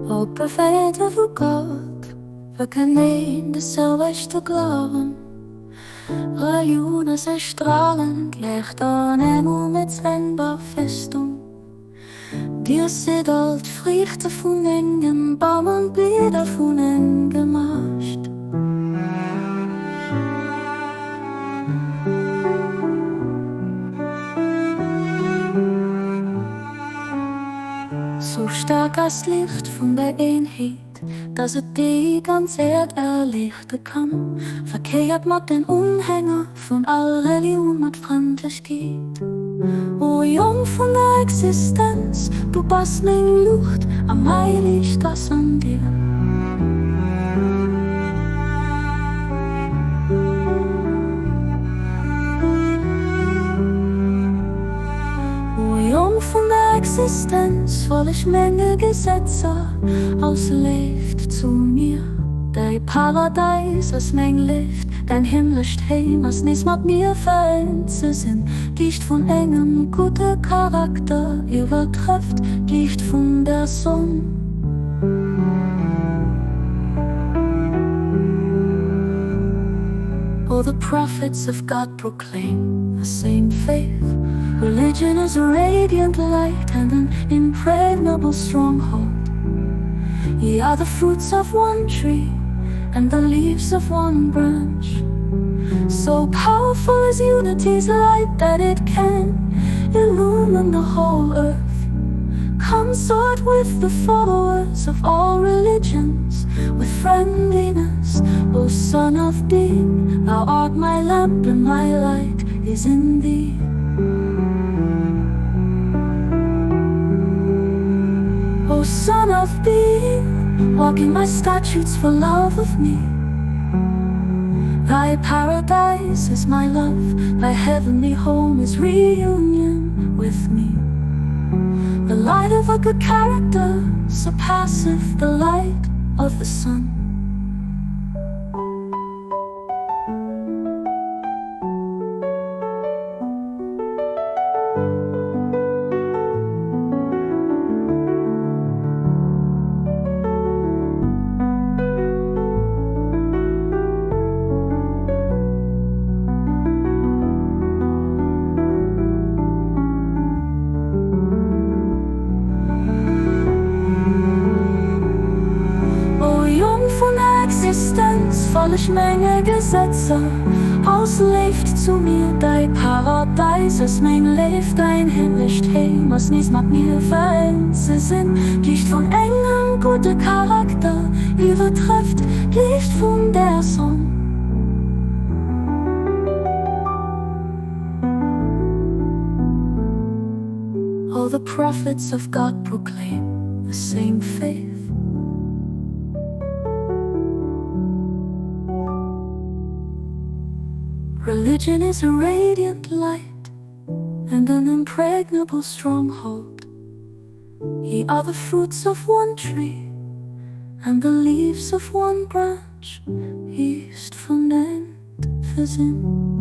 O Propheete vu Gott, wëcken een de selwechte Glawen. Relioun ass e stralend Licht an eng onbezwengbar Festung. Dir sidd all d'Friichte vun engem Bam an d'Blieder vun engem Ascht. Sou staark ass d'Liicht vun der Eenheet, dass et déi ganz Äerd erliichte kann. Verkéiert mat den Unhänger vun all Relioun mat Frëndlechkeet. O Jong vun der Existenz, du bass meng Luucht a mäi Liicht ass an dir. O Jong vun der Existenz, folleg menge Gesetzer aus Léift zu mir. Däi Paradeis ass meng Léift, däin himmlescht Heem ass nees mat mir vereent ze sinn. D'Liicht vun engem gudde Charakter iwwertrëfft d'Liicht vun der Sonn. All the prophets of God proclaim the same faith, Religion is a radiant light and an impregnable stronghold. Ye are the fruits of one tree and the leaves of one branch. So powerful is unity's light that it can illumine the whole earth. Consort with the followers of all religions with friendliness, O Son of Being, thou art my lamp and my light is in thee. O Son of Being, walk in my statutes for love of me. Thy paradise is my love, thy heavenly home is reunion with me. The light of a good character surpasseth the light of the sun. O Jong vun der Existenz, folleg menge Gesetzer aus Léift zu mir. Däi Paradeis ass meng Léift, däin himmlescht Heem ass nees mat mir vereent ze sinn. D'Liicht vun engem gudde Charakter iwwertrëfft d'Liicht vun der Sonn. All the prophets of God proclaim the same faith. Religion is a radiant light and an impregnable stronghold. Ye are the fruits of one tree and the leaves of one branch, East vun Entfesinn.